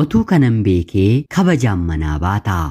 Otuu kanan beekee kabajaan manaa baataa.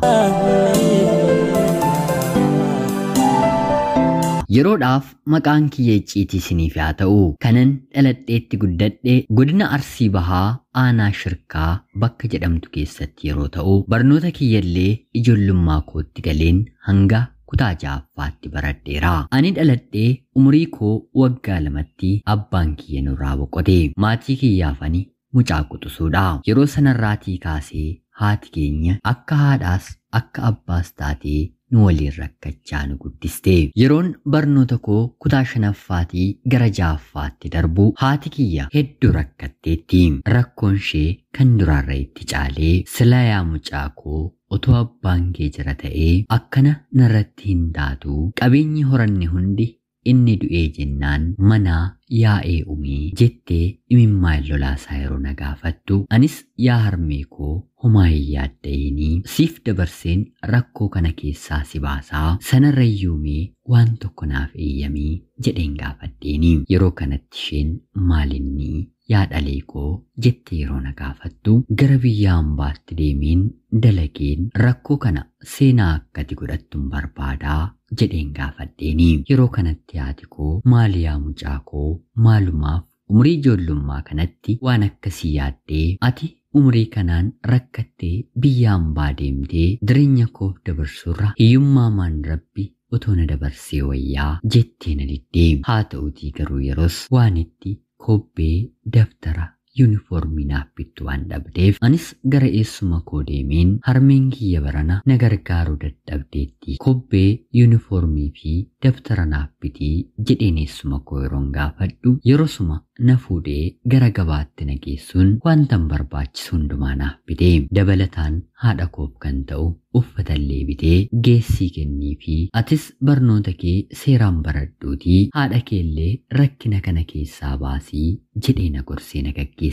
Yeroodhaaf maqaan kiyya icciitii isiniif haa ta'u. Kanan dhaladheetti guddadhe godina Arsii Bahaa aanaa Shirkaa bakka jedhamtu keessatti yeroo ta'u, barnoota kiyyallee ijoollummaa kootti galeen hanga kutaa ja'affaatti baradheera. Ani dhaladhee umurii koo waggaa 2tti abbaan kiyya nurraa boqote. Maatii kiyyaaf ani mucaa quxisuudha. Yeroo sanarraatii kaasee haati keenya akka haadhaas akka abbaas taatee nu waliin rakkachaa nu guddiste. Yeroon barnoota koo kutaa 5ffaatii gara 6ffaatti darbu haati kiyya hedduu rakkatteetti. Rakkoon ishee kan duraarra itti caalee silaa yaa mucaa koo otoo abbaan kee jira ta'ee akkana narratti hin taatu, qabeenyi horanne hundi inni du'ee jennaan manaa yaa'ee umii jettee imimmaan lolaasaa yeroo na gaafattu, anis yaa harmee koo homaa hin yaadda'inii siif dabarseen rakkoo kana keessaa si baasaa, sanarra iyyuumee waan tokko naaf eeyyamii jedheen gaafadheeni. Yeroo kanatti isheen maalinni yaa dhalee koo jettee yeroo na gaafattu, gara biyya hambaatti deemeen dalageen rakkoo kana seenaa akkati godhattuun barbaadaa jedheen gaafadheeni. Yeroo kanatti haati koo maal yaa mucaa koo, maalumaaf umurii ijoollummaa kanatti waan akkasii yaaddee, ati umurii kanaan rakkattee biyya hambaa deemtee jireenya koof dabarsurra hiyyummaa maan rabbi otoo na dabarsee wayyaa jettee na diddee. Haa ta'utii garuu yeroos waan itti kobbee daftara yuunifoormii naaf bittu waan dhabdeef anis gara eessuma koo deemeen harmeen kiyya barana na gargaaruu dadhabdeetti kobbee yuunifoormii fi daftara naaf bitii jedheen eessuma koo yeroon gaafadhu, yerosuma na fuudhee gara gabaatti na geessuun wantan barbaachisu hundumaa naaf bitee, dabalataan haadha koof kan ta'u uffatallee bitee geessii kennii fi atis barnoota kee seeraan baradhuutii haadha keellee rakkina kana keessaa baasii jedhee na gorsee na gaggeesse.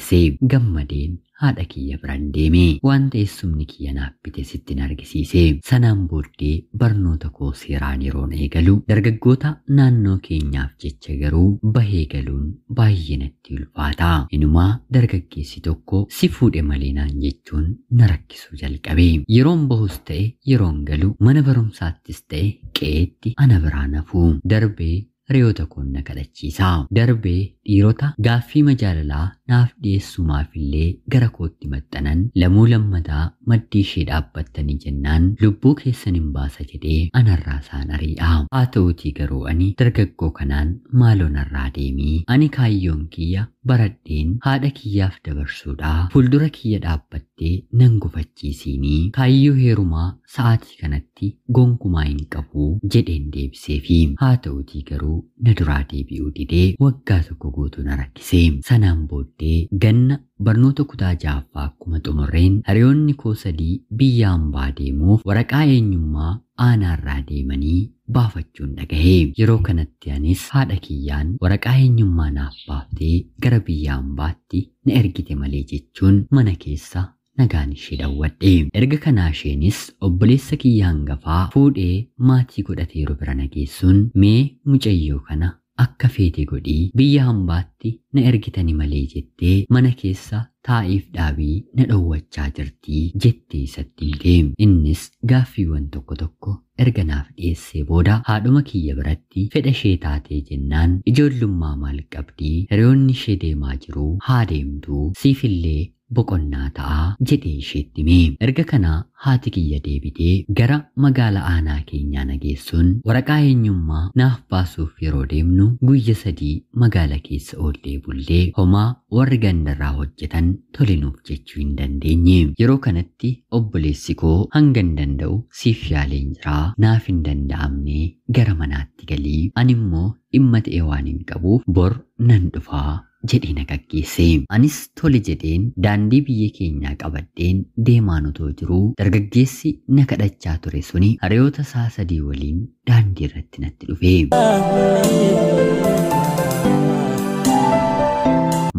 Gammadeen haadha kiyya biraan deeme. Wanta eessumni kiyya naaf bite sittin argisiise. Sanaan booddee barnoota koo seeraan yeroon eegalu dargaggoota naannoo keenyaaf jecha garuu bahee galuun baay'ee natti ulfaata. Inumaa dargaggeessi tokko si fuudhe malee naan jechuun na rakkisuu jalqabe. Yeroon bahus ta'e yeroon galu mana barumsaattis ta'e qe'eetti ana biraa nafu. Darbee re'oota koon na kadhachiisa. Darbee dhiirota gaaffii majaalalaa naaf dhiyeessumaaf illee gara kootti maxxanan lamuu lammataa maddii ishee dhaabbattanii jennaan lubbuu keessan hin baasa jedhee anarraa isaan ari'a. Haa ta'uutii garuu ani dargaggoo kanaan maaloo narraa deemii, ani kaayyoon kiyya baradheen haadha kiyyaaf dabarsuudha. Fuuldura kiyya dhaabbattee nan gufachiisiinii kaayyoo heerumaa sa'aatii kanatti gonkumaa hin qabu jedheen deebiseefi. Haa ta'uutii garuu na duraa deebi'uu didee waggaa tokko guutuu na rakkise. Sanaan booddee ganna barnoota kutaa 6ffaa akkuma xumurreen hiriyoonni koo 3 biyya hambaa deemuuf waraqaa eenyummaa aanaarraa deemanii baafachuun dhagahe. Yeroo kanatti anis haadha kiyyaan waraqaa eenyummaa naaf baaftee gara biyya hambaatti na ergite malee jechuun mana keessa nagaan ishee dhawwadhe. Erga kanaa isheenis obboleessa kiyya hangafaa fuudhee maatii godhateeru bira na geessuun mee mucayyoo kana akka feete godhii biyya hambaatti na ergitani malee jettee mana keessa taa'iif dhaabii na dhowwachaa jirtii jettee isatti himte. Innis gaaffiiwwan tokko tokko erga naaf dhiyeessee booda haadhuma kiyya biratti fedha ishee taatee jennaan ijoollummaa maal qabdii, hiriyoonni ishee deemaa jiru haa deemtuu, siifillee boqonnaa ta'a jedhee isheetti hime. Erga kanaa haati kiyya deebitee gara magaala aanaa keenyaa na geessuun waraqaa eenyummaa naaf baasuuf yeroo deemnu guyya 3 magaala keessa oollee bullee homaa warri gandarraa hojjetan tolinuuf jechuu hin dandeenye. Yeroo kanatti obboleessi koo hanga hin danda'u siif yaaleen jiraa, naaf hin danda'amne gara manaatti galii, ani immoo dhimma ta'e waan hin qabuuf bor nan dhufaa jedhee na gaggeesse. Anis tole jedheen daandii biyya keenyaa qabadheen deemaan otoo jiruu dargaggeessi na kadhachaa ture suni hiriyoota isaa 3 waliin daandii irratti natti dhufe.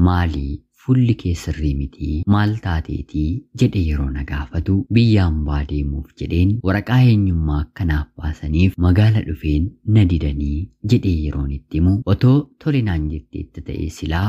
Maalii fuulli kee sirrii miti, maal taateetii jedhe yeroo na gaafatu, biyya hambaa deemuuf jedheen waraqaa eenyummaa akkanaaf baasaniif magaala dhufeen na didanii jedhee yeroon itti himu, otoo tole naan jetteetta ta'e silaa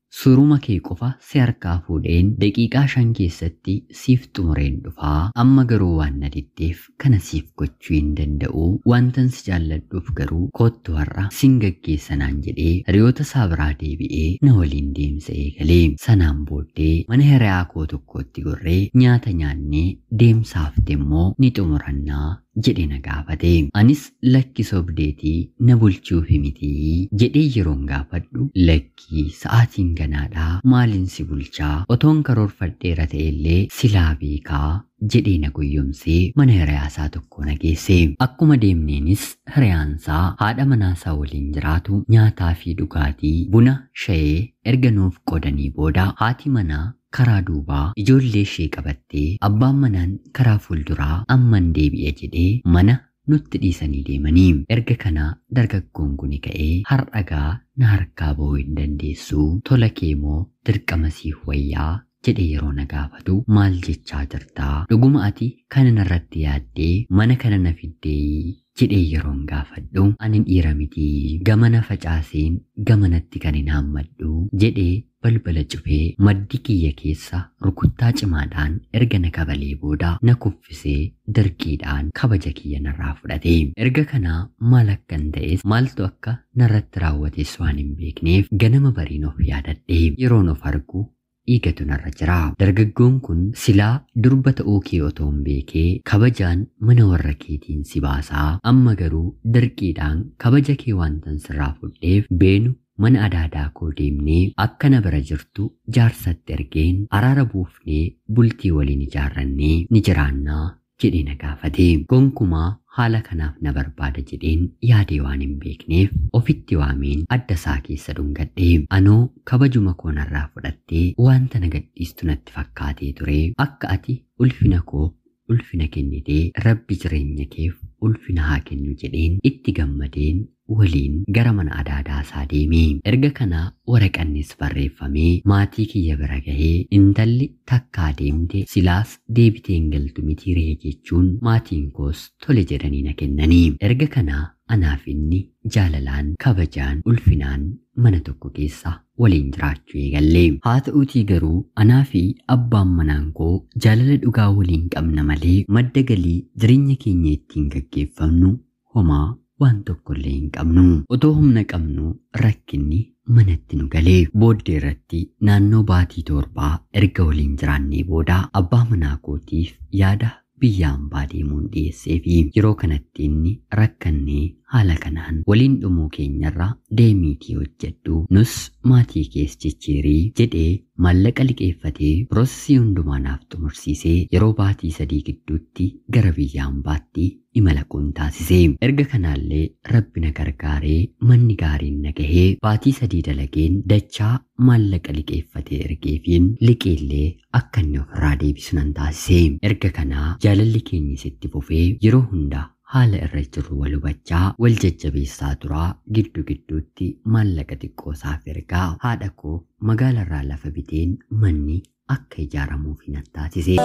Suuruma kee qofa si harkaa fuudheen daqiiqaa 5 keessatti siif xumureen dhufaa. Amma garuu waan na diddeef kana siif gochuu hin danda'u. Wantan si jaalladhuuf garuu koottu har'a sin gaggeessanaan jedhee hiriyoota isaa biraa deebi'ee na waliin deemsa eegalee. Sanaan booddee mana hiriyaa koo tokkotti gorree nyaata nyaannee deemsaafte immoo ni xumurannaa jedhe na gaafate. Anis lakki sobdeetii na bulchuuf mitii jedhee yeroon gaafadhu, lakkii sa'aatiin ganaadhaa maaliin si bulchaa, otoon karoorfadheera ta'ellee silaa beekaa jedhee na goyyomsee mana hiriyaasaa tokko na geesse. Akkuma deemneenis hiriyaansaa haadha manaasaa waliin jiraatu nyaataa fi dhugaatii buna shayee erga nuuf qoodanii booda haati manaa karaa duubaa ijoollee ishee qabattee abbaan manaan karaa fuulduraa amman deebi'e jedhee mana nutti dhiisanii deemanii. Erga kana dargaggoon kun ka'ee har'agaa na harkaa ba'uu hin dandeessu, tola kee moo dirqama siif wayyaa jedhee yeroo na gaafatu, maal jechaa jirtaa, dhuguma ati kana narratti yaaddee mana kana na fiddee jedhee yeroon gaafadhu, ani dhiira mitii gamana facaaseen gamanatti kan hin haammadhu jedhee balbala cufee maddi kiyya keessa rukuttaa cimaadhaan erga na kabalee booda na kuffisee dirqiidhaan kabaja kiyya narraa fudhate. Erga kanaa maal akkan ta'es maaltu akka narratti raawwates waan hin beekneef ganama bariin of yaadadhe. Yeroon of argu dhiigatu narra jira. Dargaggoon kun silaa durba ta'uu kee otoo hin beekee kabajaan mana warra keetiin si baasaa, amma garuu dirqiidhaan kabaja kee waantan sirraa fudheef beenu mana adaadaa koo deemnee akka na bira jirtu jaarsatti ergeen araara buufnee bultii waliin ijaarrannee ni jiraannaa jedhee na gaafate. Gonkumaa haala kanaaf na barbaada jedheen yaadee waan hin beekneef ofitti waameen adda isaa keessa dhungadhe. Anoo kabajuma koo narraa fudhattee wanta na gadhiistu natti fakkaatee ture. Akka ati ulfina koo ulfina kennitee rabbi jireenya keef ulfina haa kennu jedheen itti gammadeen waliin gara mana adaadaa isaa deeme. Erga kana waraqannis barreeffamee maatii kiyya bira gahee intalli takkaa deemte silaas deebitee hin galtu mitii ree jechuun maatiin koos tole jedhanii na kennanii. Erga kana anaaf inni jaalalaan kabajaan ulfinaan mana tokko keessa waliin jiraachuu eegalle. Haa ta'uutii garuu anaa fi abbaan manaan koo jaalala dhugaa waliin qabna malee madda galii jireenya keenya ittiin gaggeeffamnu homaa waan tokkollee hin qabnu. Otoo humna qabnu rakkinni manatti nu galee. Booddee irratti naannoo baatii 7 erga waliin jiraannee booda abbaa manaa kootiif yaada biyya hambaa deemuun dhiyeessee fi yeroo kanatti inni rakkannee haala kanaan waliin dhumuu keenyarra deemiitii hojjedhu, nus maatii kees jijjiirii jedhee maallaqa liqeeffatee piroosesii hundumaa naaf xumursiisee yeroo baatii 3 gidduutti gara biyya hambaatti imala koon taasise. Erga kanaallee rabbi na gargaaree manni gaariin na gahee baatii 3 dalageen dachaa maallaqa liqeeffatee ergeefiin liqiillee akka inni ofirraa deebisu nan taasise. Erga kanaa jaalalli keenya sitti fufee yeroo hundaa haala irra jirru wal hubachaa wal jajjabeessaa turaa giddu gidduutti maallaqa xiqqoo isaaf ergaa haadha koo magaalarraa lafa biteen manni akka ijaaramuuf nan taasise.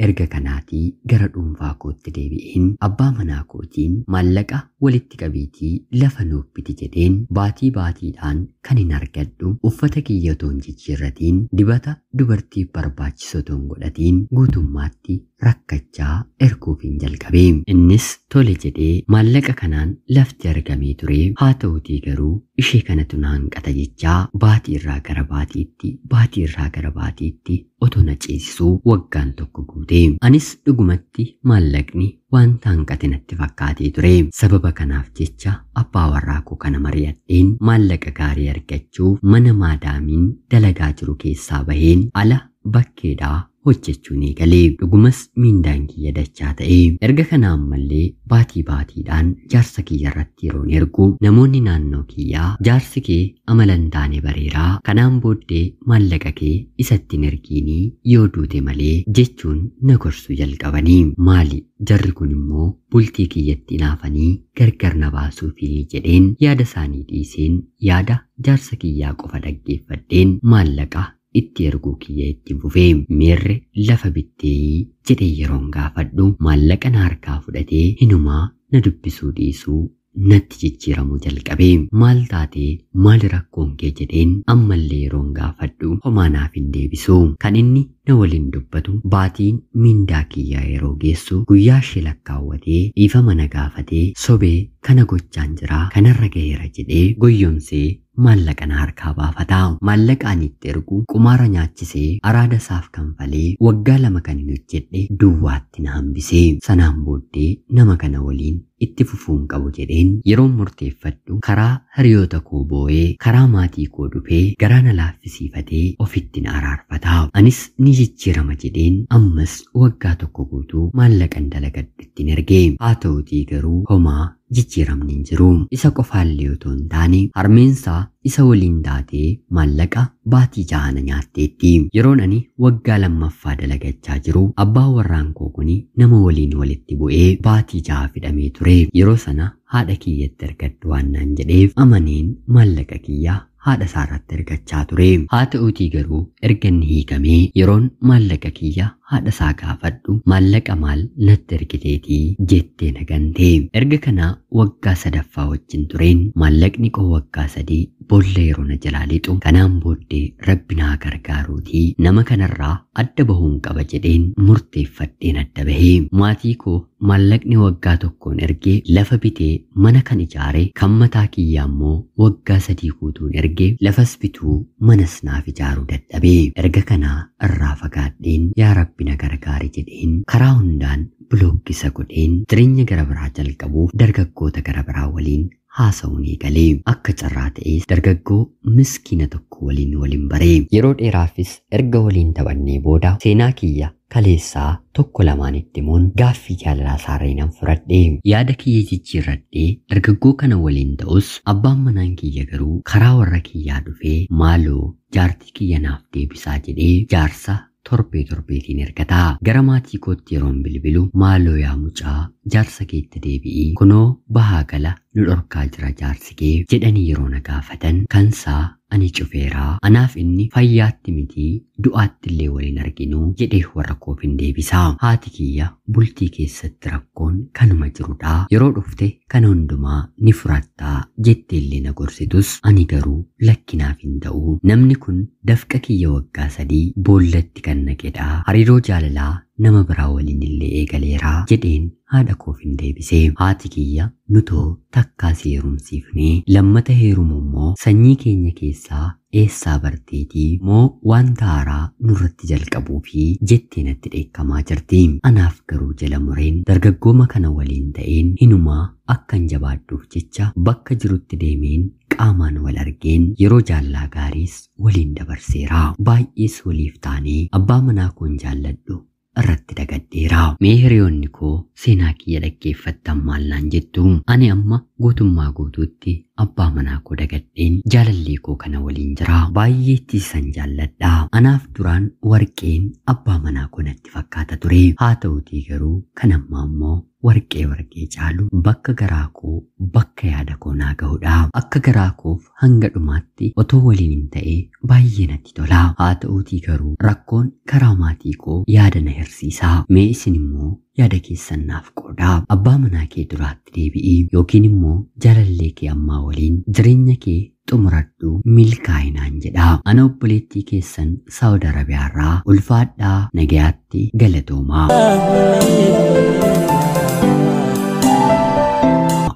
Erga kanaatii gara dhuunfaa kootti deebi'een abbaa manaa kootiin maallaqa walitti qabiitii lafa nuuf biti jedheen baatii baatiidhaan kan hin argadhu uffata kiyya otoo hin jijjiirratiin dibata dubartiif barbaachisu otoo hin godhatiin guutummaatti rakkachaa erguuf hin jalqabe. Innis tole jedhee maallaqa kanaan lafti argamee ture. Haa ta'utii garuu ishee kanatu na hanqata jechaa baatii irraa gara baatiitti baatii irraa gara baatiitti otoo na ceesisuu waggaan tokko guute. Anis dhugumatti maallaqni wanta hanqate natti fakkaatee ture. Sababa kanaaf jecha abbaa warraa koo kana mari'adheen maallaqa gaarii argachuuf mana maadaamiin dalagaa jiru keessaa baheen ala bakkeedhaa hojjechuun eegalee. Dhugumas miindaan kiyya dachaa ta'e. Erga kana ammallee baatii baatiidhaan jaarsa kiyya irratti yeroon ergu namoonni naannoo kiyyaa jaarsi kee amala hin taane bareeraa, kanaan booddee maallaqa kee isatti hin ergiinii yoo duute malee jechuun na gorsuu jalqabanii. Maali jarri kun immoo bultii kiyyatti hinaafanii gargar na baasuufi jedheen yaada isaanii dhiiseen yaada jaarsa kiyyaa qofa dhaggeeffadheen maallaqa itti erguu kiyya itti fufee. Meerre lafa bittee jedhee yeroon gaafadhu maallaqa na harkaa fudhatee hinumaa na dubbisuu dhiisuu natti jijjiiramuu jalqabe. Maal taatee, maali rakkoon kee jedheen ammallee yeroon gaafadhu homaa naaf hin deebisu. Kan inni na waliin dubbatu baatiin mindaa kiyyaa yeroo geessu guyyaa ishee lakkaawwatee dhiifama na gaafatee sobee kana gochaan jira, kanarra gaheera jedhee goyyomsee maallaqa na harkaa baafata. Maallaqa ani itti ergu qumaara nyaachisee araada isaaf kanfalee waggaa 2 kan hin hojjedhe duwwaatti na hambisee. Sanaan booddee nama kana waliin itti fufuun qabu jedheen yeroon murteeffadhu karaa hiriyoota koo boo'ee karaa maatii koo dhufee garaa na laaffisiifatee ofitti na araarfata. Anis ni jijjiirama jedheen ammas waggaa 1 guutuu maallaqan dalagadhu ittiin erge. Haa ta'utii garuu homaa jijjiiramni hin jiru. Isa qofaallee otoo hin taane harmeensaa isa waliin taatee maallaqa baatii 6 na nyaatteetti. Yeroon ani waggaa 2ffaa dalagachaa jiru abbaan warraan koo kuni nama waliin walitti bu'ee baatii 6 fidhamee ture. Yeroo sana haadha kiyyatti ergadhu waan naan jedheef amaneen maallaqa kiyyaa haadha isaarratti ergachaa ture. Haa ta'uutii garuu erga inni hiikamee yeroon maallaqa kiyya haadha isaa gaafadhu maallaqa maal natti ergiteetii jettee na gante. Erga kana waggaa 3ffaa wajjin tureen maallaqni koo waggaa 3 boolla yeroo na jalaa lixu kanaan booddee rabbi naa gargaaruutii nama kanarraa adda bahuun qaba jedheen murteeffadheen adda bahee. Maatii koo maallaqni waggaa 1 ergee lafa bitee mana kan ijaare kan mataa kiyyaa immoo waggaa 3 guutuun ergee lafas bituu manas naaf ijaaruu dadhabee. Erga kanaa irraa fagaadheen yaa rabbi na gargaari jedheen karaa hundaan bilookkisa godheen jireenya gara biraa jalqabuuf dargaggoota gara biraa waliin haasa'uun eegalee. Akka carraa ta'es dargaggoo miskiina tokko waliin baree. Yeroo dheeraafis erga waliin taphannee booda seenaa kiyya kaleessaa tokko lamaan itti himuun gaaffii jaalalaa isaarree nan fudhadhe. Yaada kiyya jijjiirradhee dargaggoo kana waliin ta'us abbaan manaan kiyya garuu karaa warra kiyyaa dhufee maaloo jaartii kiyya naaf deebisaa jedhee jaarsa torbee torbeetiin ergataa. Gara maatii kootti yeroon bilbilu maaloo yaa mucaa jaarsa keetti deebi'ii kunoo bahaa gala nu dhorkaa jira jaarsi kee jedhanii yeroo na gaafatan kansaa ani cufeeraa, anaaf inni fayyaatti mitii du'aatti illee waliin arginu jedhee warra koof hin deebisaa. Haati kiyya bultii keessatti rakkoon kanuma jirudha, yeroo dhufte kana hundumaa ni furattaa jettee illee na gorsitus ani garuu lakkinaaf hin ta'u. Namni kun dafqa kiyya waggaa 3 boollatti kan naqedha, hariiroo jaalalaa nama biraa waliin illee eegaleeraa jedheen haadha koof hin deebisee. Haati kiyya nutoo takkaa si heerumsiifnee lammata heerumu immoo sanyii keenya keessaa eessaa barteetii moo wanta haaraa nurratti jalqabuu fi jettee natti dheekkamaa jirti. Anaaf garuu jala mureen dargaggooma kana waliin ta'een hinumaa akkan jabaadhuuf jecha bakka jirutti deemeen qaamaan wal argeen yeroo jaallaa gaariis waliin dabarseera. Baay'ees waliif taanee abbaa manaa koon jaalladhu irratti dagadheera. Mee hiriyoonni koo seenaa kiyya dhaggeeffattan maal naan jettu? Ani amma guutummaa guutuutti abbaa manaa koo dagadheen jaalallee koo kana waliin jira. Baay'eetti isan jaalladha. Anaaf duraan warqeen abbaa manaa koo natti fakkaata ture. Haa ta'utii garuu kan ammaa immoo warqee warqee caalu bakka garaa koo bakka yaada koo naa gahudha. Akka garaa koof hanga dhumaatti otoo waliin hin ta'e baay'ee natti tola. Haa ta'utii garuu rakkoon karaa maatii koo yaada na hirsiisa. Mee isin immoo yaada keessan naaf qoodaa. Abbaa manaa kee duraatti deebi'ii yookiin immoo jaalallee kee ammaa waliin jireenya kee xumuradhu milkaa'inaan jedha. Ana obboleettii keessan Saawud Arabiyaarraa ulfaadhaa, nagayaatti, galatoomaa.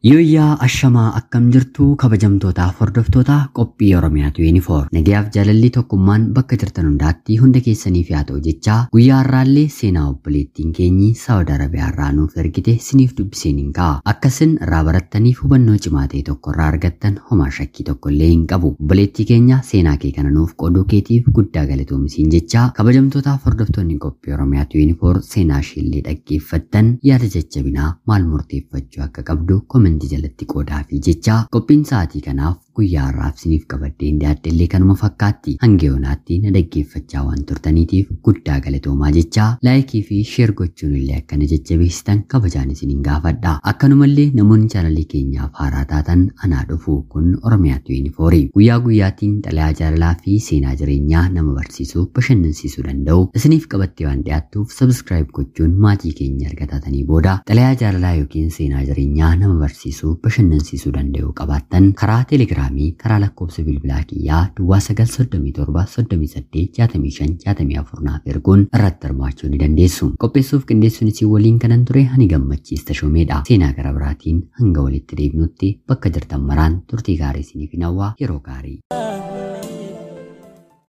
Yooyyaa ashamaa akkam jirtu kabajamtootaaf hordoftoota qophii Oromiyaa 24 nagayaaf jaalalli tokkummaan bakka jirtan hundaatti hunda keessaniif haa ta'u jechaa guyyaa har'aallee seenaa obboleettiin keenyi Saawud Arabiyaarraa nuuf ergite siniif dubbiseen hin ka'a. Akkasin irraa barattaniif hubannoo cimaa ta'e tokko irraa argattan homaa shakkii tokko illee hin qabu. Obboleettii keenya seenaa kee kana nuuf qooduu keetiif guddaa galatoomisiin jechaa kabajamtootaaf hordoftoonni qophii Oromiyaa 24 seenaa isheellee dhaggeeffattan yaada jajjabinaa maal murteeffachuu akka qabdu komentii jalatti qoodaa fi jecha qophiin sa'aatii kanaaf guyyaa har'aaf isiniif qabadheen dhiyaadhe kanuma fakkaatti. Hanga yoonaatti na dhaggeeffachaa waan turtaniitiif guddaa galatoomaa jechaa, like fi share gochuun illee akkana jajjabeessitan kabajaan isiniin gaafadha. Akkanumallee namoonni chaanalii keenyaaf haaraa taatan, anaa dhufu. Kun Oromiyaa 24. Guyyaa guyyaatiin xalayaa jaalalaa fi seenaa jireenyaa nama barsiisuu, bashannansiisuu danda'u isiniif qabattee waan dhiyaattuuf, subscribe gochuun maatii keenya argatatanii booda xalayaa jaalalaa yookiin seenaa jireenyaa nama barsiisuu, bashannansiisuu danda'u qabaattan karaa Telegiraamii, karaa lakkoofsa bilbilaa kiyyaa duwwaa 937 38 65 64 naaf erguun irratti hirmaachuu ni dandeessu. Qopheessuuf qindeessuun isin waliin kanan ture ani Gammachiis Tashoomeedha. Seenaa gara biraatiin hanga walitti deebinutti bakka jirtan maraan turtii gaarii isiniif hawwaa, yeroo gaarii.